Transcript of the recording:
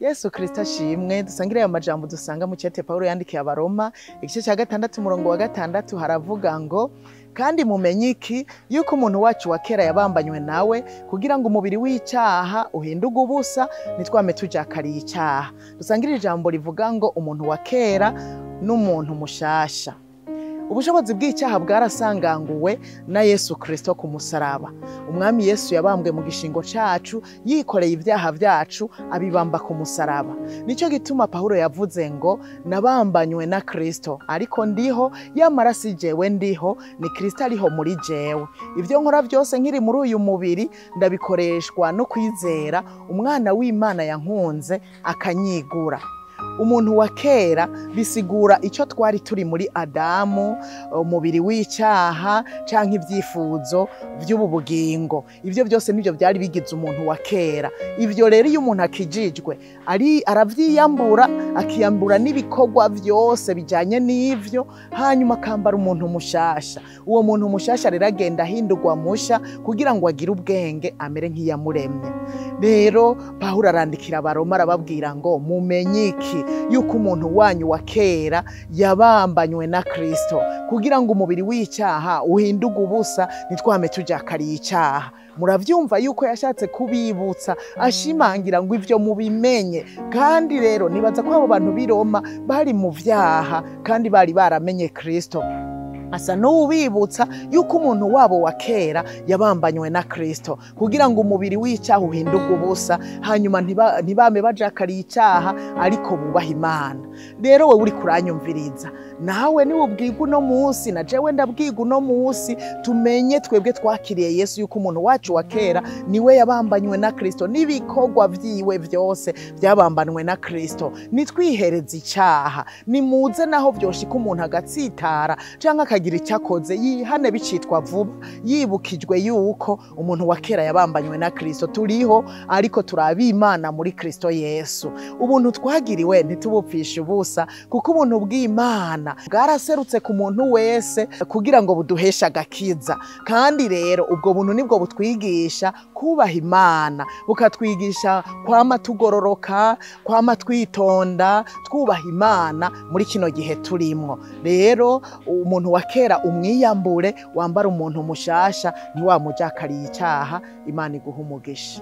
Yesu Kristo ashimwe. Dusangire ayo majambo dusanga mu cete Paulo yandikiye Abaroma, igice cya 6 umurongo wa 6, haravuga ngo: kandi mumenye iki, yuko umuntu wacu wa kera yabambanywe nawe kugira ngo umubiri w'icyaha uhinduge ubusa, ntitwame tujakariye icyaha. Dusangire ijambo rivuga ngo umuntu wa kera n'umuntu mushasha. Ubushobozi bw'icyaha bwarasanganguwe na Yesu Kristo ku musaraba. Umwami Yesu yabambwe mu gishingo cacu, yikoreye ibyaha byacu, abibamba ku musaraba. Nicyo gituma Paulo yavuze ngo: nabambanywe na Kristo, ariko ndiho, yamara si jewe ndiho, ni Kristo ariho muri jewe. Ibyo nkora byose nkiri muri uyu mubiri ndabikoreshwa no kwizera umwana w'Imana yankunze akanyigura. Umuntu wa kera bisigura icyo twari turi muri Adamu, umubiri w'icyaha canke ibyifuzo by'ubu bugingo. Ibyo byose nibyo byari bigize umuntu wa kera. Ibyo rero iyo umuntu akijijwe ari aravyiyambura, akiyambura n'ibikorwa byose bijanye n'ivyo, hanyuma akambara umuntu mushasha. Uwo muntu mushasha rero agenda ahindurwa musha kugira ngo agire ubwenge, amere nk'iyamuremye. Rero Pawulo arandikira Abaroma arababwira ngo: mumenye iki, yuko umuntu wanyu wa kera yabambanywe na Kristo kugira ngo umubiri w'icyaha uhinduge ubusa, ntitwame tujakariye icyaha. Muravyumva yuko yashatse kubibutsa, ashimangira ngo ivyo mubimenye. Kandi rero nibaza ko abo bantu b'i Roma bari mu vyaha kandi bari baramenye Kristo. Asa n'uwubibutsa yuko umuntu wabo wa kera yabambanywe na Kristo kugira ngo umubiri w'icyaha uhinduke ubusa, hanyuma ntibame bajakariye icyaha, ariko bubaha Imana. Rero wewe uri kuranyumviriza, nawe niwe ubwirwa uno munsi, na jewe ndabwirwa uno munsi, tumenye twebwe twakiriye Yesu yuko umuntu wacu wa kera niwe yabambanywe na Kristo, n'ibikorwa vyiwe vyose byabambanwe na Kristo. Nitwihereze icyaha, nimuze naho vyoshika umuntu agatsitara canke akagira icyakoze, yihane bicitwa vuba, yibukijwe yuko umuntu wa kera yabambanywe na Kristo. Turiho ariko turabimana muri Kristo Yesu. Ubuntu twagiriwe ntitubupfishe ubusa, kuko ubuntu bw'Imana bwaraserutse ku muntu wese kugira ngo buduheshe agakiza. Kandi rero ubwo buntu nibwo butwigisha kubaha Imana, bukatwigisha kwama tugororoka, kwama twitonda, twubaha Imana muri kino gihe turimwo. Rero umuntu wa kera umwiyambure, wambara umuntu mushasha, ntiwamujakariye icyaha. Imana iguha umugisha.